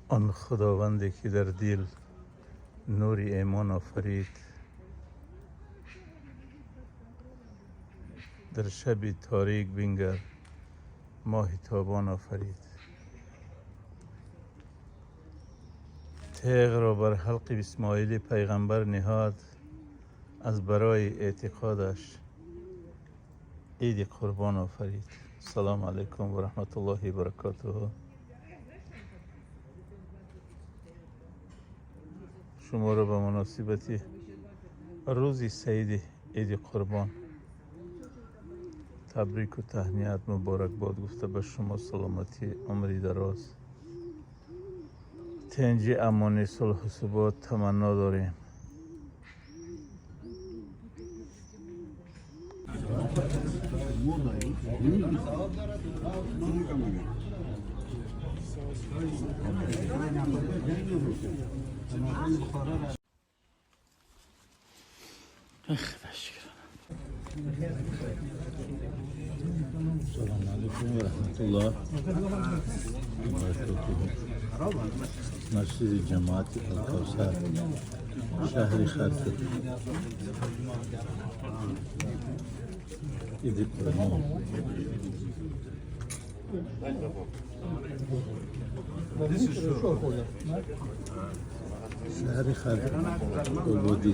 Он Худованде ки дар дил нури имон офарид, дар шаби торик бингар моҳи тобон офарид. Теғ ро бар ҳалқи Исмоили пайғамбар ниҳод, аз барои эътиқодаш Иди Қурбон офарид. Ассалому алайкум ва раҳматуллоҳи ва баракотуҳу. Шуморо ба муносибати рӯзи саиди Иди Қурбон табрику таҳният, муборакбод гуфта, ба шумо саломатӣ, умри дароз, тинҷӣ, амонӣ, сулҳу субот таманно дорем. Салому алайкум ва раҳматуллоҳ ва баракотуҳ. Масҷиди ҷамоати Алкавсар, шаҳри Харкив. Иди Қурбон. Шаҳри Харкив, Ободӣ.